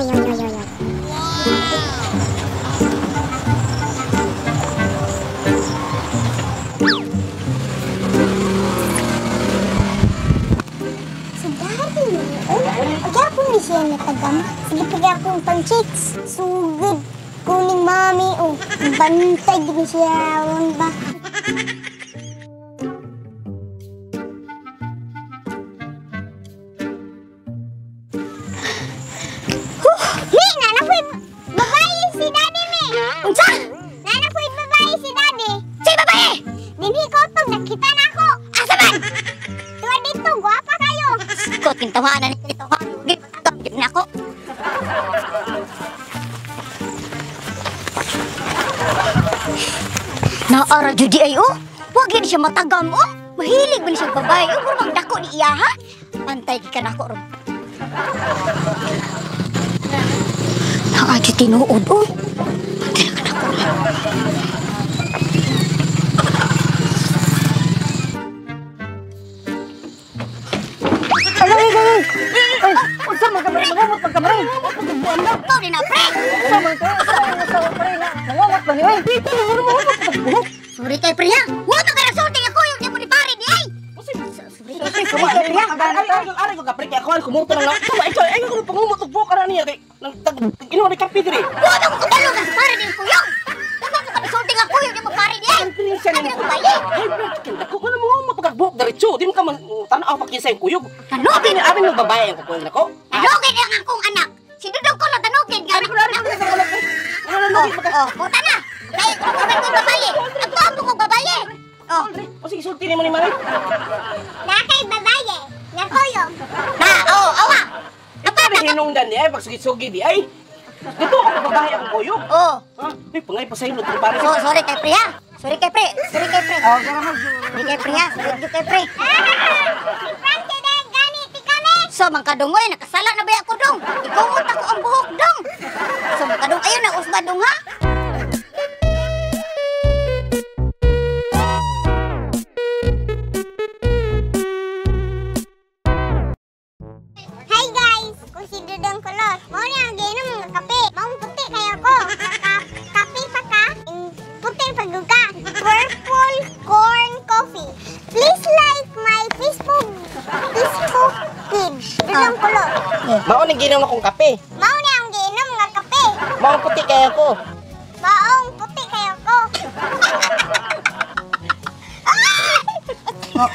Oy, oy, oy, oy, oy. Si Daddy, oh, agapon ni siya natagam. Sige, pagapon pang chicks. Sugod, kuning mami, oh, bantay din siya, on ba? Mi, nanapoy babae si Daddy, mi. Unsa? Nanapoy babae si Daddy. Say babae! Dinhi ko tong nakita na ako. Asa man? Tuwa dito, gwapa kayo. Ko kintawanan ni ito. Gitagam jud nako. Naara jud di ay oh. Wag yun siya matagam oh. Mahilig man siya babae. Oh, murag dako ni iya ha. Pantay ka nako ron. Naa jud tinuod oh. Pantay ka nako. Ay, ay, ay, ay! Ay, unsa man ka pre? Mangamot man ka pre? Ikaw din na pre. Unsa man ka? Unsa man pre nga? Mangamot ba ni oy? Mangamot. Sorry kay pre ha. Wa man ka nagsulti ako yung di mo ni pare di ay. Sorry kay pre ha. Aray ko ka pre kay ako ang kumuto lang. Tama ikaw ay ko pangumot og buka na niya kay nang ino ni kape diri. Wa man ko kabalo nga sa pare ni kuyong. Wa man ka nagsulti nga kuyong di mo pare di ay. Siya Ano ni na babae? Ay, pre, dako ko na mo pagbuhok diretso. Di mo ka man tan-aw pa kinsa yung kuyog. Tanugin! Abi mo babae ang kukuha nako. Tanugin ang akong anak. Si Dudong ko na tanugin nga. Ari ko ari ko sa wala. Ano Oh, oh, puta na. Kay kukuha ko babae. Ang gwapo ko babae. Oh, O sige, sulti nimo ni Mari. Nakay babae, nga kuyog. na, oh, awa. Napata Abi hinungdan ni ay pagsugid-sugid di ay. Dito ako babae ang kuyog. Oh, Ha? May pangay pa sa ilo pare. so, sorry kay pre ha. Sorry kay pre. Sorry kay pre. Sorry kay pre ha. Sorry kay pre. Si Frankie din, gani, ti kami. So, mangkadungoy, nakasala na ba ako dong? Ikumot ako ang buhok dong. So, mangkadung, ayun na, usba dong ha. Hi guys! Kung si Dudong Kulot, mao ni ang giinom nga kape. Maong puti kayo ko. Kape pa ka, puti pa gyud ka. Purple corn coffee. Please like my Facebook page. Dudong Kulot. Mao ni giinom akong kape. Mao ni ang giinom nga kape. Mao puti kayo ko. Maong puti kayo ko. Oh.